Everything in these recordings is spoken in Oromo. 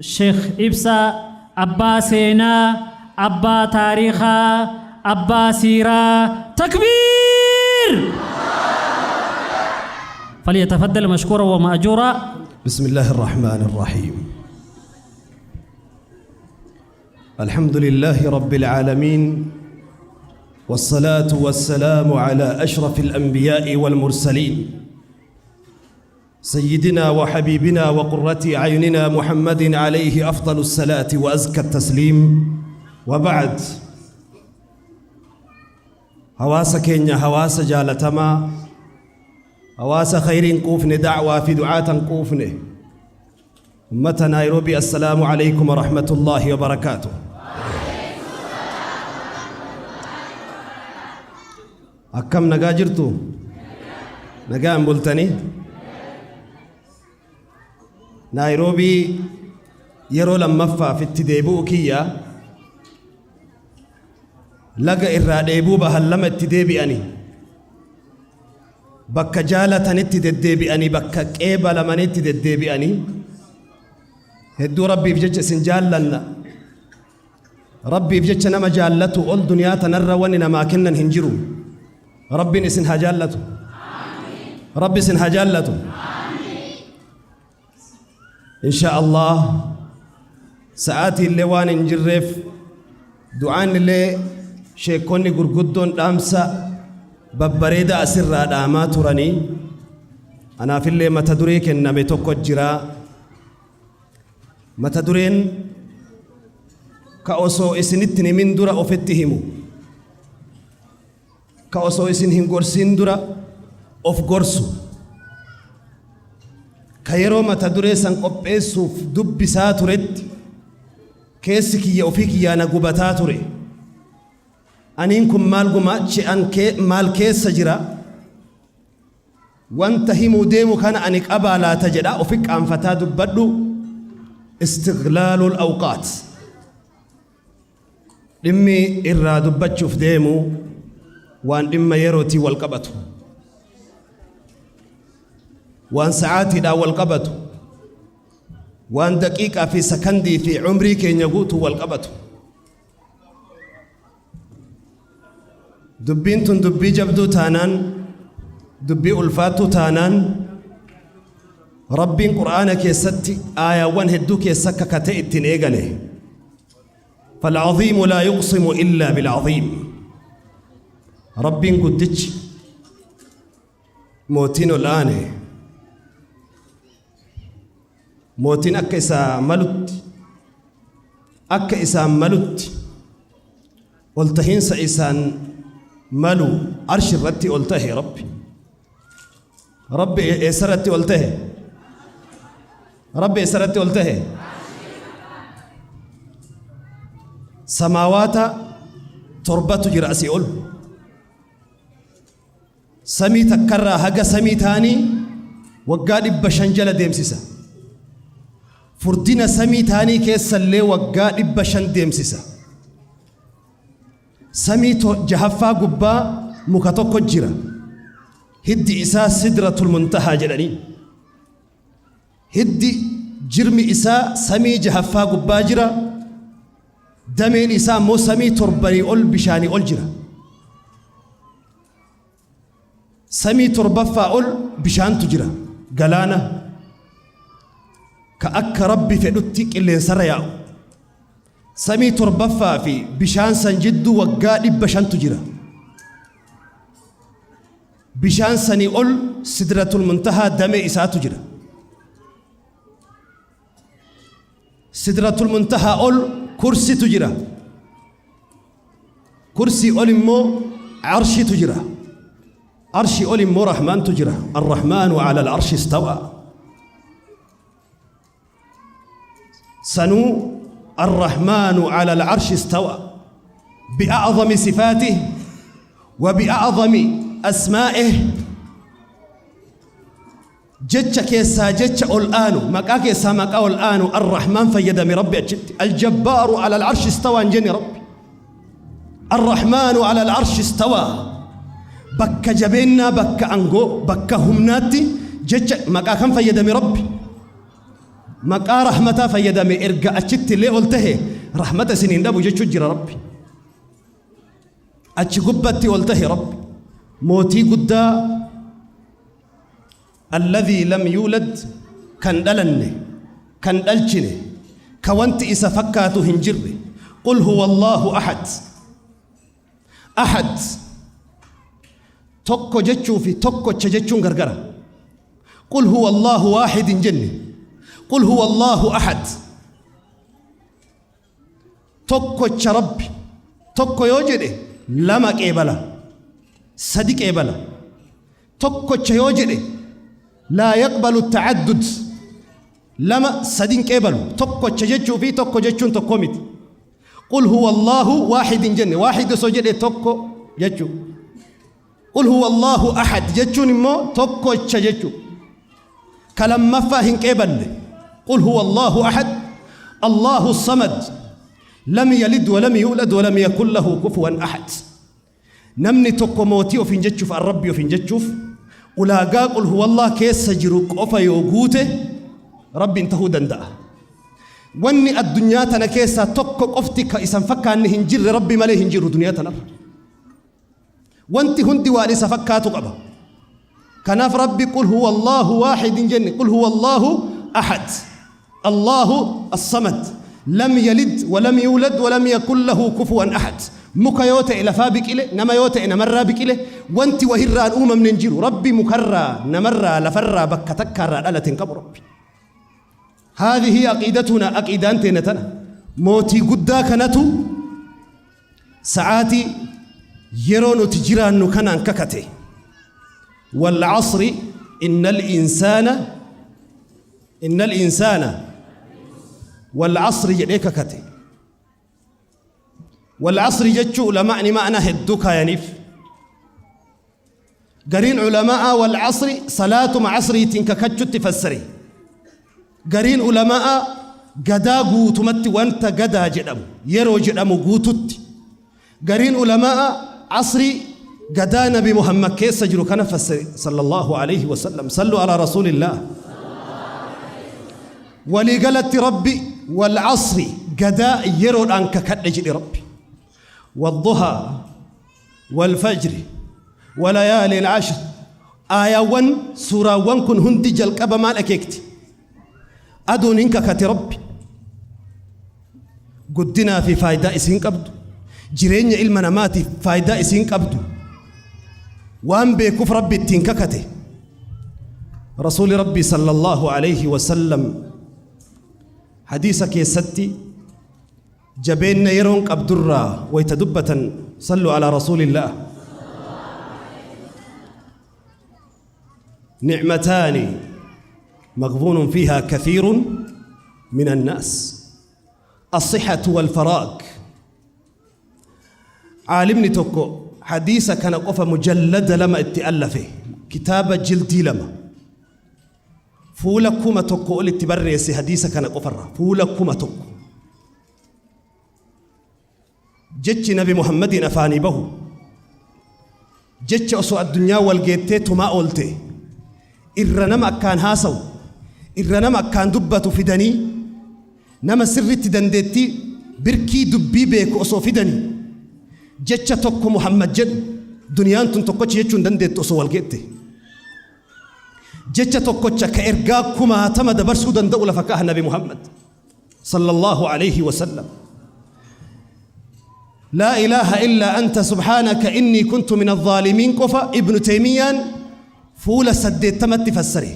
Sheikh Ibsaa Abbaa Seenaa Abbaa Taariikhaa Abbaa Siiraa Takbiir! فليتفضل مشكورا ومأجورا. بسم الله الرحمن الرحيم. الحمد لله رب العالمين، والصلاة والسلام على أشرف الأنبياء والمرسلين، سيدنا وحبيبنا وقرة أعيننا محمد عليه أفضل الصلاة وأزكى التسليم، وبعد. Hawaasa keenya, hawaasa jaalatamaa, hawaasa khayriin quufne, da'waa fi du'aatan quufne, ummata Naayiroobii, assalaamu alaykum wa rahmatullaahi wa barakaatuh. Akkam, nagaa jirtu? Nagaan bultanii? Naayiroobii yeroo lammaffaaf itti deebi'u kiyya. Laga irraa dheebuu bahan lama itti deebi'ani. Bakka jaalatanitti deddeebi'anii, bakka qeebalamanitti deddeebi'anii. Hedduu Rabbiif jecha isin jaallanna. Rabbiif jecha nama jaallatu ol duniyaa tanarra wanni namaa kennan hin jiru. Rabbiin isin haa jaallatu. Rabbi isin haa jaallatu. Insha Allah sa'aatii illee waan hin jirreef, du'aan illee sheekonni gurguddoon dhaamsa babbareedaa asirraa dhaamaa turanii, anaafillee mata duree kenname tokko jira. Mata dureen ka osoo isinitti himin dura ofitti himu, ka osoo isin hin gorsin dura of gorsu, ka yeroo mata duree san qopheessuuf dubbisaa turetti keessi kiyya ofii kiyyaa na gubataa ture. Aniin kun maal gumaache? An maal keessa jira? Wanta himuu deemu kana ani qabaa laata jedha ofi qaanfataa dubbadhu. Istighlaalul awqaat. Dhimmi irraa dubbachuuf deemu waan dhimma yerootii wal qabatu, waan sa'aatiidhaan wal qabatu, waan daqiiqaa fi sakandii fi umrii keenya guutuu wal qabatu. Dubbiin tun dubbii jabduu taanaan, dubbii ulfaattuu taanaan, Rabbiin Qur'aana keessatti aayaawwan hedduu keessa kakatee ittiin eegale. فالعظيم لا يقسم إلا بالعظيم. Rabbiin guddichi, mootiin ol aane, mootiin akka isaa malutti, akka isaan malutti ol tahiinsa isaan malu arshi irratti ol tahe Rabbi. Rabbi eessarratti ol tahe? Rabbi eessarratti ol tahe? Samaawaata torbatu jira asii ol. Samii takkarraa haga samii taanii waggaa 500 jala deemsisa. Furdina samii taanii keessallee waggaa 500 deemsisa. Samii jahaffaa gubbaa muka tokko jira. Hiddi isaa Sidratul Muntahaa jedhanii. Hiddi jirmi isaa samii jahaffaa gubbaa jira. Dameen isaa immoo samii torbanii ol, bishaanii ol jira. Samii torbaffaa ol bishaantu jira. Galaana ka akka Rabbi fedhutti qilleensarra yaa'u. Samii torbaffaa fi bishaan san jidduu waggaa 500tu jira. Bishaan sanii ol Sidratul Muntahaa damee isaatu jira. Sidratul Muntahaa ol kursitu jira. Kursii ol immoo arshitu jira. Arshii ol immoo Rahmaantu jira. الرحمن على العرش استوى. Sanuu الرحمن على العرش استوى بأعظم صفاته وبأعظم أسمائه. Jecha keessaa jecha ol aanu, maqaa keessaa maqaa ol aanu Arrahmaan fayyadame Rabbi achitti. الجبار على العرش استوى hin jenne Rabbi. الرحمن على العرش استوى. Bakka jabeennaa, bakka angoo, bakka humnaatti jecha maqaa kan fayyadame Rabbi. Maqaa rahmataa fayyadame erga achitti illee ol tahe rahmata isin hin dhabu jechuu jira Rabbi. Achi gubbatti ol tahe Rabbi. Mootii guddaa alladhii lam yuulad kan dhalanne kan dhalchine ka wanti isa fakkaatu hin jirre. Qul huwa Allahu ahad. Ahad tokko jechuu fi tokkocha jechuun gargara. Qul huwa Allahu waahid hin jenne. Qul huwa Allahu ahad. Tokkocha Rabbi. Tokko yoo jedhe lama qeebala. Sadi qeebala. Tokkocha yoo jedhe laa yaqbalu ta'addud. Lama sadi hin qeebalu. Tokkocha jechuu fi tokko jechuun tokko miti. Qul huwa Allahu waahid hin jenne. Waahid osoo jedhe tokko jechuu. Qul huwa Allahu ahad jechuun immoo tokkocha jechuu. Ka lammaffaa hin qeeballe. Qul huwa Allahu ahad. Allahu samad. Lam yalid wa lam yuulad wa lam yakun lahu kufuwan ahad. Namni tokko mootii ofiin jechuuf an Rabbi ofiin jechuuf ulaagaa qul huwallah keessa jiru qofa yoo guute Rabbiin tahuu danda'a. Wanni addunyaa tana keessaa tokko qofti ka isan fakkaanne hin jirre Rabbi malee hin jiru duniyaa tanarra. Wanti hundi waan isa fakkaatu qaba. Kanaaf Rabbi qul huwa Allahu waahid hin jenne qul huwa Allahu ahad. Allahu as-samad. Lam yalid wa lam yuulad wa lam yakun lahu kufuwan ahad. Muka yoo ta'e lafaa biqile, nama yoo ta'e namarraa biqile, wanti wahirraan uumamne hin jiru. Rabbi mukarraa, namarraa, lafarraa, bakka takkaarraa dhalate hin qabu Rabbi. Haadhihi aqiidatuna aqiidaan teenya tana. Mootii guddaa kanatu sa'aatii yeroo nuti jiraannu kanaan kakate. Wal asri innal insaana innal insaana wal asri jedhee kakate. Wal asri jechuu ulamaa'ni ma'anaa hedduu kaayaniif. Gariin ulamaa'a wal asri salaatuma asriitiin kakachutti fassare. Gariin ulamaa'a gadaa guutumatti wanta gadaa jedhamu yeroo jedhamu guututti. Gariin ulamaa'a asrii gadaa Nabi Muhammad keessa jiru kana fassare sallallahu alayhi wa sallam. Sallu ala rasuulillah. Waliigalatti Rabbi wal asri gadaa yeroodhaan kakadhe jedhe Rabbi. Wadduhaa wal fajri walayaalin ashr aayaawwan suuraawwan kun hundi jalqaba maal akeekti? Aduun hin kakate Rabbi. Guddinaa fi faayidaa isiin qabdu, jireenya ilma namaatiif faayidaa isiin qabdu waan beekuuf Rabbi ittiin kakate. Rasuuli Rabbi sallallahu alayhi wa sallam hadiisa keessatti jabeenna yeroon qabdurraa wayta dubbatan sallu alaa rasuulillaah. Nicmataani مغبون فيها كثير من الناس الصحة والفراغ. Caalimni tokko hadiisa kana qofa mujallada lama itti allafe, kitaaba jildii lama, fuula 1000 ol itti barreesse. Hadiisa kana qofarra fuula 1000. Jechi Nabi Muhammadiin afaanii bahu jecha osoo addunyaa wal geettee tumaa oolte irra nama akkaan haasawu, irra nama akkaan dubbatu fidanii, nama sirritti dandeettii birkii dubbii beeku osoo fidanii, jecha tokko Muhammad jedhu duniyaan tun tokkocha jechuu hin dandeettu osoo wal geette. Jecha tokkocha ka ergaa kumaatama dabarsuu danda'u lafa kaaha Nabi Muhammad sallallahu alayhi wa sallam. Laa ilaaha illaa anta subhaanaka innii kuntu min alzaalimiin qofa Ibnu Teeymiyaan fuula 80tti fassare.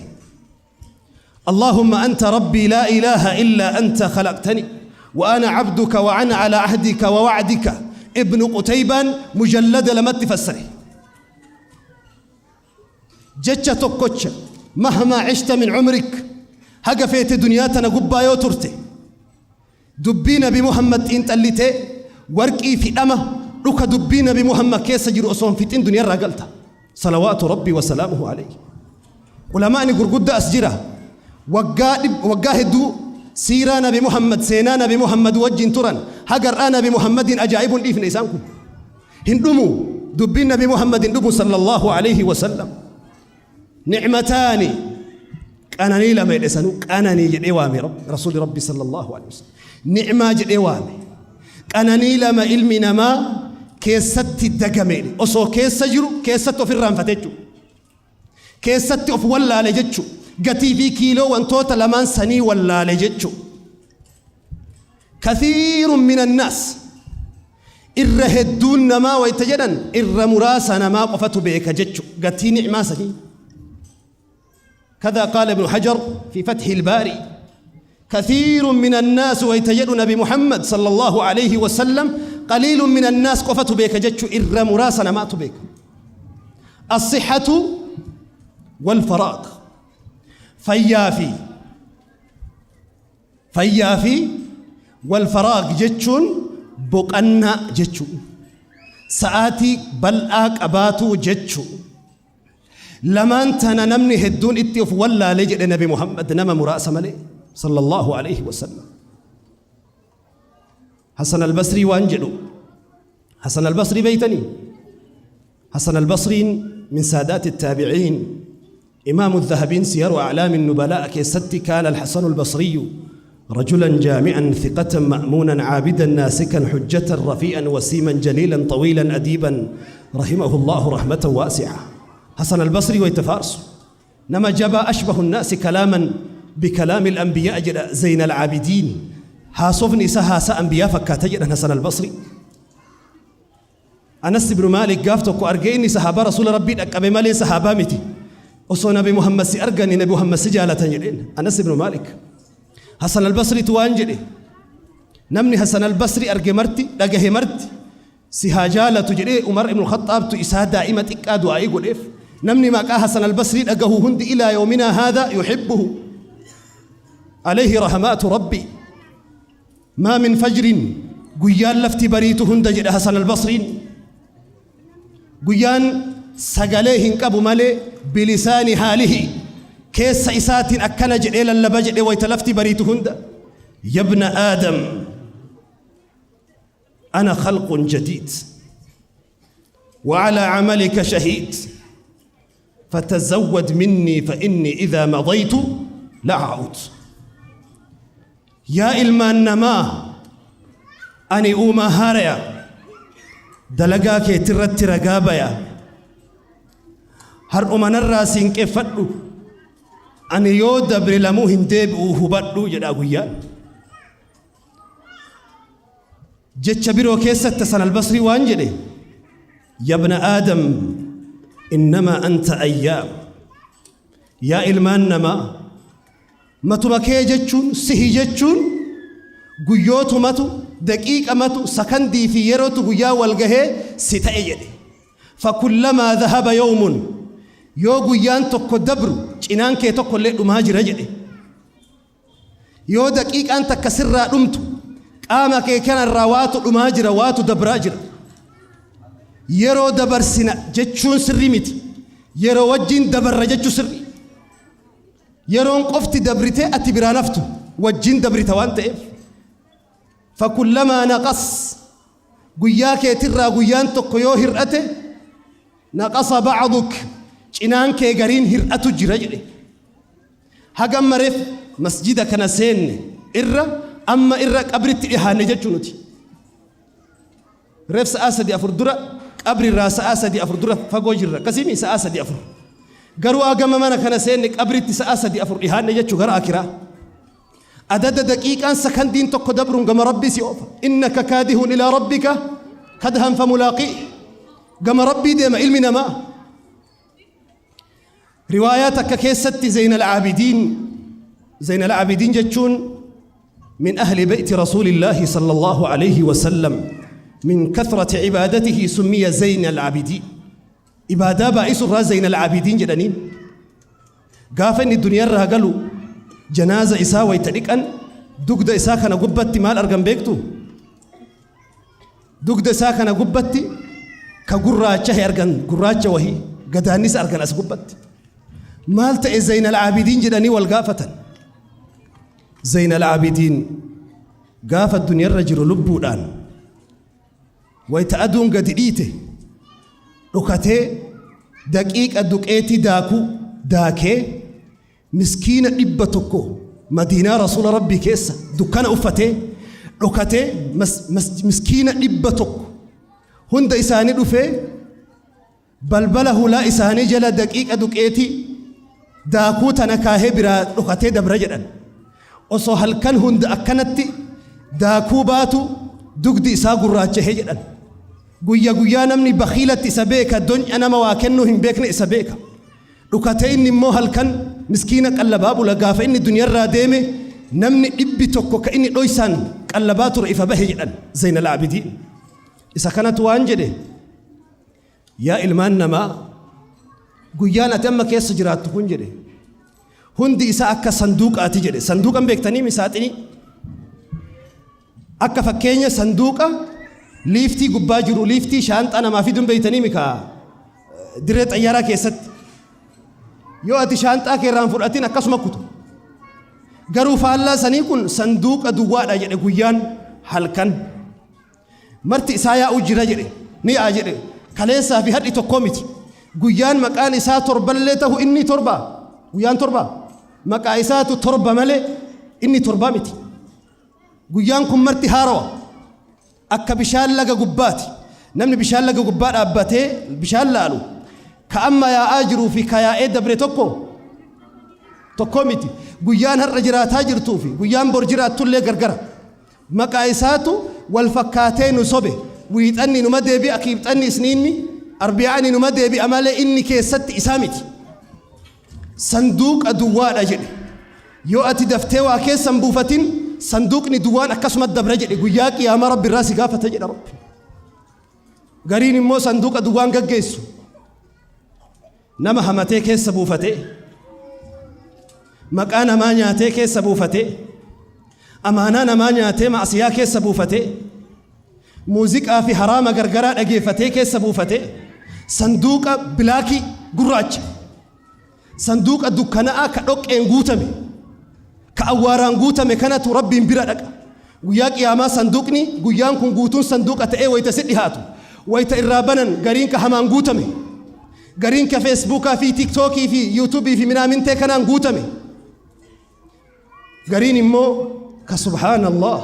Allahumma anta rabbii laa ilaaha illaa anta khalaqtani wa ana abduka wa ana ala ahdika wa wa'dika Ibnu Qutaybaan mujallada lamatti fassare. Jecha tokkocha mahmaa cishta min umrik haga feete duniyaa tana gubbaa yoo turte dubbii Nabi Muhammad xiinxallitee warqii fi dhama dhuka dubbii Nabi Muhammad keessa jiru osoo hin fixin duniyaa irraa galta. Salawaatu Rabbii wa salaamuhu alayhi. Ulamaani gurguddaa as jira. Waggaa hedduu siiraa Nabi Muhammad, seenaa Nabi Muhammad wajjin turan haga har'aa Nabi Muhammadiin ajaa'ibuun dhiifne isaan kun. Hin dhumu dubbiin Nabi Muhammad hin dhumu sallallahu alayhi wa sallam. Nicmataani. Qananii lama jedhe sanuu qananii jedhee waame Rasuulli Rabbi sallallahu alaihi wasallam. Ni'maa jedhee waame. Qananii lama ilmi namaa keessatti dagame jedhe. Osoo keessa jiru keessatti of irraanfate jechuudha. Keessatti of wallaale jechuudha. Gatii fi kiiloo wantoota lamaan sanii wallaale jechuudha. Kathiirun minan naas irra hedduun namaa wayta jedhan irra muraasa namaa qofatu beeka jechuudha. Gatii ni'maa sanii. كذا قال ابن حجر في فتح الباري كثير من الناس ويتجد نبي محمد صلى الله عليه وسلم قليل من الناس قفت بك جتش إر مراسنا ما بك الصحة والفراغ فيافي فيافي والفراغ جتشون بقنا جتشو سآتي بل آك أباتو جتشو Lamaan tana namni hedduun itti of wallaale jedhe Nabi Muhammad nama muraasa malee sallallahu alayhi wasallam. Hasan al-Basrii waan jedhu Hasan al-Basrii beeytanii? Hasan al-Basriin min saadaati التابعين إمام الذهبين سير أعلام النبلاء كيستي كان الحسن البصري رجلا جامعا ثقة مأمونا عابدا ناسكا حجة رفيئا وسيما جليلا طويلا أديبا رحمه الله رحمة واسعة. حسن البصري ويتفارس نما جبا أشبه الناس كلاما بكلام الأنبياء جل زين العابدين هاسوفني سها أنبياء فكاتجد حسن البصري. أنس بن مالك قافتك وأرجيني صحابة رسول ربي أبي مالي صحابة متي وصو نبي محمد سي أرجاني نبي محمد سجالة جلين أنس بن مالك. حسن البصري توانجلي نمني حسن البصري أرجي مرتي لقه مرتي سهاجالة جلي عمر بن الخطاب تإسها دائمة إكاد وأيقول إف نمني ما كان حسن البصري لقه هند إلى يومنا هذا يحبه عليه رحمات ربي. ما من فجر قيان لفت بريت هند جل حسن البصري قيان سقليه انقبو مالي بلسان حاله كيس إسات أكن جل اللبجل ويتلفت بريت هند يا ابن آدم أنا خلق جديد وعلى عملك شهيد فتزود مني فإني إذا مضيت لا أعود. يا إلمان نما أني أوما هاريا دلقاك ترت رقابيا هر أمان الراسين كفتلو أني يود برلموهن ديب وهبتلو جداغيا جتش بيرو كيسة تسن البصري وانجلي يا ابن آدم إنما أنت أيام. يا إلمان نما ما تمكي جتشون سهي جتشون قيوتو ماتو دقيقة ماتو سكندي في يروتو قيا والقهي ستأيدي فكلما ذهب يوم يو قيان تكو دبرو جنان كي تكو لئلو مهاجر رجلي يو دقيقة أنت كسر رمتو قام كي كان الرواتو المهاجر واتو دبراجر يرو دبر سنة جتشون سري متي يرو وجين دبر جتشو سري يرون قفت دبرتي أتبرا نفتو وجين دبرتي وانت إف فكلما نقص قياك ترى قيان تقيو هرأته نقص بعضك جنان كي قرين هرأتو جرجلي هقم مرف مسجدك نسين إرى أما إرى قبرت إهانة جتشونتي رف سأسدي أفر درة قبر الراس أسدي أفر درة فقوجر قسمي سأسدي أفر قروا أقام مانا كان سينك قبرت سأسدي أفر إهانة جتشو غرا أكرا أدد دقيق أن سكن دين تقو دبر قم ربي سيوفا إنك كاده إلى ربك كدها فملاقيه قم ربي ديم علمنا ما رواياتك كيست زين العابدين زين العابدين جتشون من أهل بيت رسول الله صلى الله عليه وسلم من كثرة عبادته سمي زين العابدين عبادة بائس الرا زين العابدين جدنين قافن الدنيا رها قالوا جنازة إساء ويتلك أن دقد إساء كان قبتي مال أرقم بيكتو دقد إساء كان قبتي كقراتشه أرقم قراتشه وهي قدانيس أرقم أس قبتي مالت زين العابدين جدني والقافة زين العابدين قاف الدنيا الرجل لبودان ويتأدون قد إيته ركته دقيق الدقيتي داكو داكي Miskiina 100 Madiinaa Rasuula Rabbii keessa dukkana uffatee dhokatee miskiina 100 hunda isaanii dhufee balbala hulaa isaanii jala daqiiqa duqeetii daakuu tana kaahee biraa dhokatee dabra jedhan. Osoo halkan hunda akkanatti daakuu baatu dugdi isaa gurraachahee jedhan. Guyya guyyaa namni bakhiilatti isa beeka, donya nama waa kennuu hin beekne isa beeka. Dhukatee inni immoo halkan miskiina qallabaa bula. Gaafa inni duniyarraa deeme namni 100 ka inni dhoysaan qallabaa ture ifa bahe jedhan. Zaynal Aabidiin. Isa kanatu waan jedhe: yaa ilmaan namaa, guyyaan ati amma keessa jiraattu kun, jedhe, hundi isaa akka sanduuqaati jedhe. Sanduuqan beektanii misaaxinii? Akka fakkeenya sanduuqa liiftii gubbaa jiru, liiftii shaanxaa namaa fiduun beektanii mikaa dirree xayyaaraa keessatti? Yoo ati shaanxaa kee irraan fudhatin akkasuma kutu. Garuu faallaa sanii kun sanduuqa duwwaadha jedhe. Guyyaan halkan marti isaa yaa'uu jira jedhe, ni yaa'a jedhe. Kaleessaa fi hadhi tokkoo miti. Guyyaan maqaan isaa torballee ta'u inni torba, guyyaan torba maqaa isaatu torba malee inni torbaa miti. Guyyaan kun marti haarawa, akka bishaan laga gubbaati. Namni bishaan laga gubbaa dhaabbatee bishaan laalu, ka amma yaa'aa jiruu fi ka yaa'ee dabre tokko tokko miti. Guyyaan har'a jiraataa jirtuu fi guyyaan bor jiraattullee gargara. Maqaa isaatu wal fakkaatee nu sobe. Wiixanni numa deebi'a, kiibxanni, isniinni, arbiyaani numa deebi'a malee inni keessatti isaa miti. Sanduuqa duwwaadha jedhe. Yoo ati daftee waa keessan buufatin, sanduuqni duwwaan akkasuma dabra jedhe. Guyyaa qiyaamaa Rabbi irraa si gaafata jedha Rabbi. Gariin immoo sanduuqa duwwaan gaggeessu. Nama hamatee keessa buufatee, maqaa namaa nyaatee keessa buufatee, amaanaa namaa nyaatee, maasiyaa keessa buufatee, muuziqaa fi haraama gargaraa dhageeffatee keessa buufatee, sanduuqa bilaakii gurraacha, sanduuqa dukkana'aa ka dhoqqeen guutame, ka awwaaraan guutame kanatu Rabbiin bira dhaqa. Guyyaa qiyaamaa sanduuqni guyyaan kun guutuun sanduuqa ta'ee wayita si dhihaatu, wayita irraa banan, gariin ka hamaan guutame, gariin ka Feesbuukaa fi Tiiktookii fi Yuutuubii fi minaamintee kanaan guutame, gariin immoo ka subhaanallah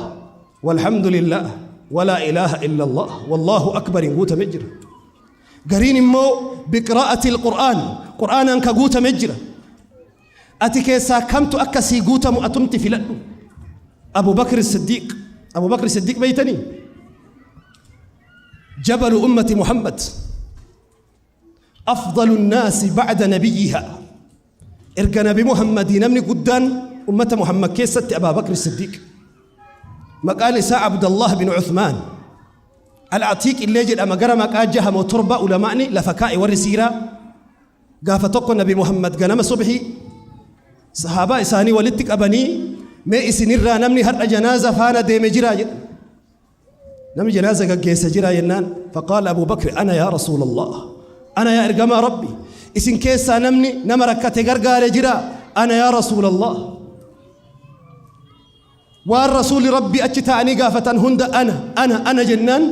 walhamdulillah walaa ilaaha illallah wallaahu akbariin guutame jira, gariin immoo biqiraa'ati alqur'aan, qur'aanaan ka guutame jira. Ati keessaa kamtu akka sii guutamu atumti filadhu. Abu Bakr Siddiiq, Abu Bakr Siddiiq beeytanii? Jabalu ummati Muhammad, afdalu nnaasi bacda nabiyyiha. Erga Nabi Muhammadii namni guddaan ummata Muhammad keessatti Abaa Bakr Siddiiq. Maqaan isaa Abdallah bin Uthmaan Al-Atiiq illee jedhama. Gara maqaa jahamoo torba ulamaa'ni lafa kaa'e warri siiraa. Gaafa tokko Nabi Muhammad ganama subhii sahaabaa isaanii walitti qabanii, mee isinirraa namni har'a janaaza faana deeme jira jedhan. Namni janaaza gaggeessa jira jennaan, faqaala Abu Bakr: ana yaa Rasuulallah, ana yaa ergamaa Rabbi. Isin keessaa namni nama rakkate gargaare jira? Ana yaa Rasuulallah. Waan Rasuuli Rabbi achi taa'anii gaafatan hunda ana, ana, ana jennaan,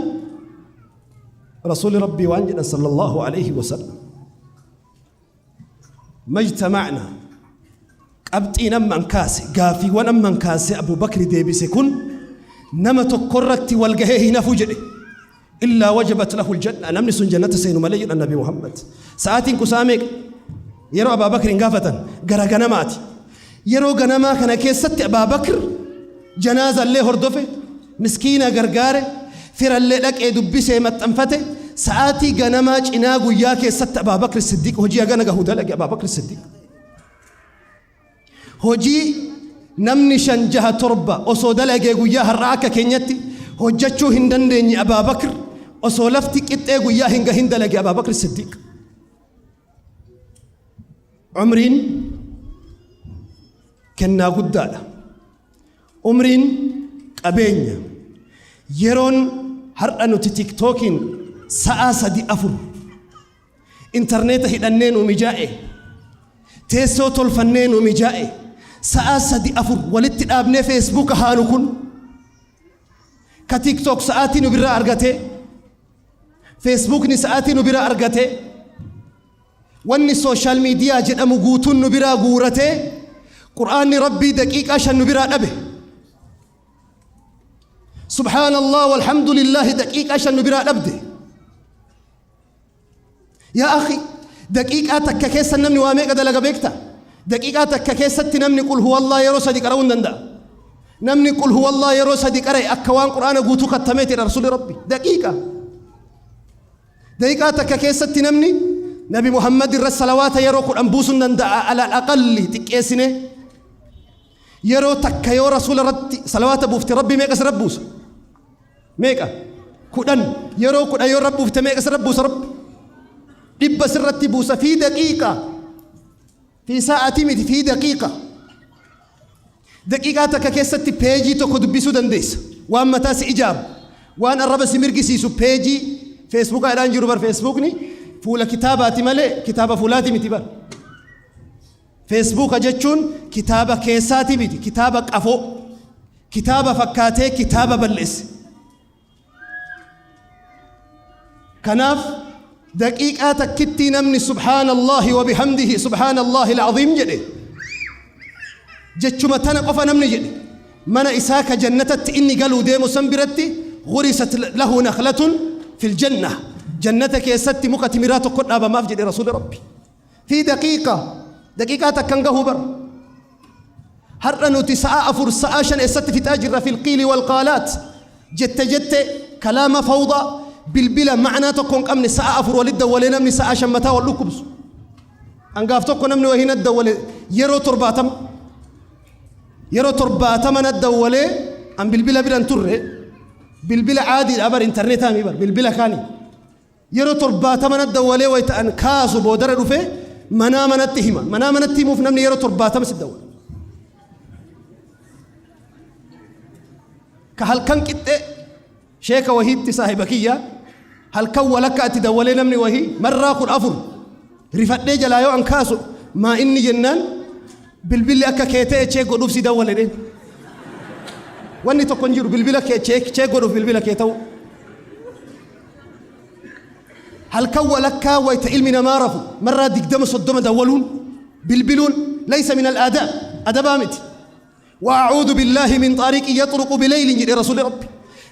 Rasuuli Rabbii waan jedhan sallallahu alaihi wasallam: majtamacna qabxiin amman kaase, gaafiiwwan amman kaase Abu Bakri deebise kun nama tokkorratti wal gahee hin hafu jedhe, illaa wajabat lahu aljanna, namni sun jannata seenu malee jedhan Nabi Muhammad. Sa'aatiin kun sa'a meeqa yeroo Abaa Bakrin gaafatan? Gara ganamaati. Yeroo ganamaa kana keessatti Abaa Bakr janaazallee hordofe, miskiina gargaare, firallee dhaqee dubbisee maxxanfate. Sa'aatii ganamaa cinaa guyyaa keessatti Abaa Bakr Siddiiq hojii hagana gahu dalage. Abaa Bakr Siddiiq hojii namni shan, jaha, torba osoo dalagee guyyaa har'aa akka keenyatti hojjechuu hin dandeenye Abaa Bakr osoo lafti qixxee guyyaa hin gahin dalage Abaa Bakr Siddiiq. Umriin kennaa guddaadha. Umriin qabeenya. Yeroon har'a nuti Tiktookiin sa'aa 3, 4 intarneeta hidhannee nu mijaa'e, teessoo tolfannee nu mijaa'e, sa'aa 3, 4 walitti dhaabnee Feesbuuka haanu kun, ka Tiktook sa'aatii nu biraa argatee, Feesbuukni sa'aatii nu biraa argatee, wanni social media jedhamu guutuun nu biraa guuratee Qur'aanni Rabbii daqiiqaa 5 nu biraa dhabe. Subhaanallah walhamdulillahi daqiiqaa 5 nu biraa dhabde. Yaa akhi, daqiiqaa takka keessa namni waa meeqa dalaga beekta? Daqiiqaa takka keessatti namni qul huwallah yeroo sadi qara'uu hin danda'a. Namni qul huwallah yeroo sadi qara'e akka waan qur'aana guutuu kattameeti jedha Rasuulli Rabbi. Daqiiqa. Daqiiqaa takka keessatti namni Nabi Muhammad irra salawaata yeroo 10 buusuu hin danda'a alal aqalli xiqqeessine. Yeroo takka yoo Rasuula irratti salawaata buufte Rabbi meeqa sirra buusa? Meeqa? 10. Yeroo 10 yoo irra buufte meeqa sirra buusa Rabbi? 100 sirratti buusa fi daqiiqa. Fi sa'aatii miti fi daqiiqa. Daqiiqaa takka keessatti peejii tokko dubbisuu dandeessa. Waan mataa si ijaaru, waan arraba si mirgisiisu peejii feesbuukaadhaan jiru bar feesbuukni fuula kitaabaati malee kitaaba fuulaati miti bar. Feesbuuka jechuun kitaaba keessaati miti kitaaba qafoo kitaaba fakkaatee kitaaba balleesse. Kanaaf daqiiqaa takkittii namni subhaanallaahi wa bihamdihi subhaanallaahi al'aziim jedhe jechuma tana qofa namni jedhe mana isaa ka jannatatti inni galuu deemu san biratti gurisat lahu nakhlatun fil janna jannata keessatti muka timiraa tokko dhaabamaaf jedhe rasuuli rabbi fi daqiiqa daqiiqaa takkan gahuu bar Har'a nuti sa'a 4, sa'a 5 eessatti fixaa jirra fil qiili wal qaalaat jette jette kalaama fawdaa bilbila ma'naa tokko hin qabne sa'a 4 walitti dawwalee namni sa'a 5 mataa wal dhukkubsu. An gaaf tokko namni wahii na dawwale yeroo 70 yeroo 70 na dawwalee an bilbila biran turre bilbila caadiidha bar intarneetaa mi bar bilbila kaanii. Yeroo 70 na dawwalee wayita an kaasu boodara dhufee manaa manatti hima. Manaa manatti himuuf namni yeroo 70 si dawwala. Ka halkan qixxee sheeka wahiitti saahiba kiyya halkan walakka itti dawwalee namni wahii marraa 14 rifadhee jalaa yoo an kaasu maa inni jennaan bilbilli akka kee ta'e cheek godhuuf si dawwale dheen. Wanni tokko hin jiru bilbila kee cheek godhuuf bilbila kee ta'u. Halkan walakkaa wayta ilmi namaa rafu marraa 20 30 dawwaluun bilbiluun laysa min al-aadaab adabaa miti. Wa'auudhu billaahi min xaariqi yaxruqu bileylin jedhe rasuulli rabbi.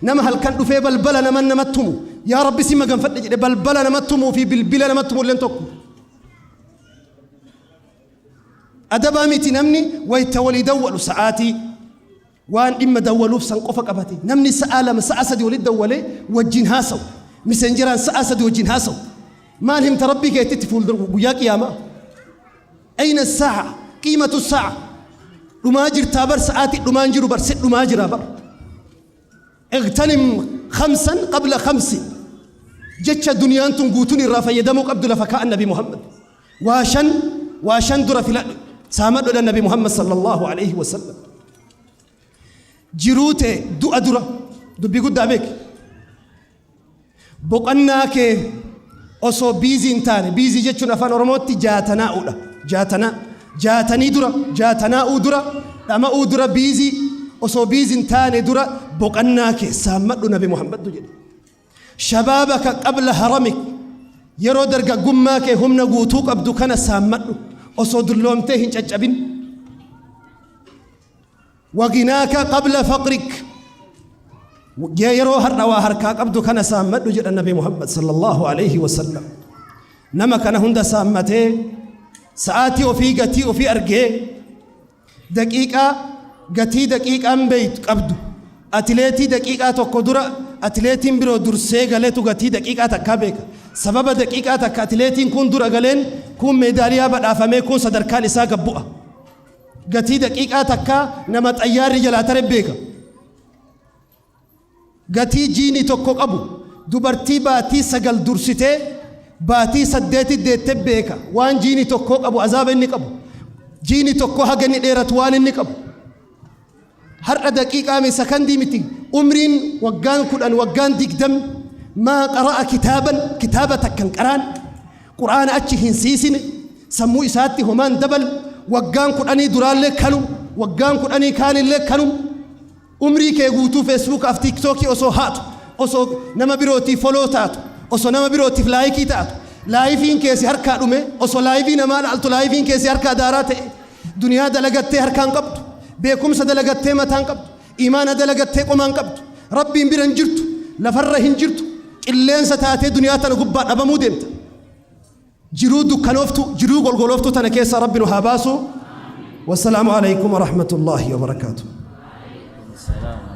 Nama halkan dhufee balbala nama namatti tumu yaa rabbi si maganfadhe jedhe balbala namatti tumuu fi bilbila namatti tumu illeen tokko. Adabaa miti namni wayta walii dawwalu sa'aatii Waan dhimma dawwaluuf san qofa qabate. Namni sa'aa 2, sa'aa 3 walitti dawwalee wajjin haasawu. Miseenjeraan sa'aa 3 wajjin haasawu. Maal himta Rabbii keetitti fuuldura guyyaa qiyaamaa? Ayna saa'a? Qiimatu saa'a? Dhumaa jirtaa bar sa'aatii dhumaan jiru bar si dhumaa jira bar. Igtanim khamsan qabla khamsin. Jecha duniyaan tun guutuun irraa fayyadamuu qabdu lafa kaa'an Nabi Muhammad. Waa shan waa shan dura filadhu saamadhu jedhan Nabi Muhammad sallallahu alaihi wasallam. Jiruu tee du'a dura dubbii guddaa beeki. Boqannaa kee osoo biizii hin taane biizii jechuun afaan Oromootti jaatanaa'uudha. Jaatanaa jaatanii dura jaatanaa'uu dura dhama'uu dura biizii osoo biizii hin taane dura boqannaa kee saammadhu Nabi Muhammadtu jedhe. Shabaabaka qabla haramik Yeroo dargaggummaa kee humna guutuu qabdu kana saammadhu osoo dulloomtee hin caccabin. Waginaaka qabla faqrik Yeroo har'a waa harkaa qabdu kana saammadhu jedha Nabi Muhammad sallallahu alaihi wasallam. Nama kana hunda saammatee sa'aatii ofii gatii ofii argee Daqiiqaa gatii daqiiqaan beeytu qabdu. Atileetii daqiiqaa tokko dura atileetiin biroo dursee galetu gatii daqiiqaa takkaa beeka. Sababa daqiiqaa takka atileetiin kuun dura galeen kuun meedaaliyaa badhaafamee kuun sadarkaan isaa gad bu'a. Gatii daqiiqaa takkaa nama xayyaarri jalaa tare beeka. Gatii jiini tokko qabu dubartii baatii 9 dursitee baatii 8 deette beeka waan jiini tokkoo qabu azaaba inni qabu jiini tokko haga inni dheeratu waan inni qabu har'a daqiiqaa mi sakandii miti umriin waggaan 10 waggaan 20 maa qara'a kitaaban kitaaba takkan qaraan qur'aana achi hin siisine sammuu isaatti homaan dabal waggaan kudhanii duraallee kanum waggaan kudhanii kaanillee kanum Umrii kee guutuu Facebookaaf TikTok osoo haatu, osoo nama birootiif follow taatu, osoo nama birootiif laayikii taatu, laayifiin kee si harkaa dhume, osoo laayivii namaa laaltu laayifiin kee si harkaa daaraa ta'e, Duniyaa dalagattee harkaan qabdu, beekumsa dalagattee mataan qabdu, imaana dalagattee qomaan qabdu, Rabbiin bira hin jirtu, lafarra hin jirtu, qilleensa taatee duniyaa tana gubbaa dhabamuu deemta. Jiruu dukkanooftu, jiruu golgolooftu tana keessa Rabbi nu haa baasu. Wassalaamu alaikum warahmatullaahi wabarakaatu. Salaam.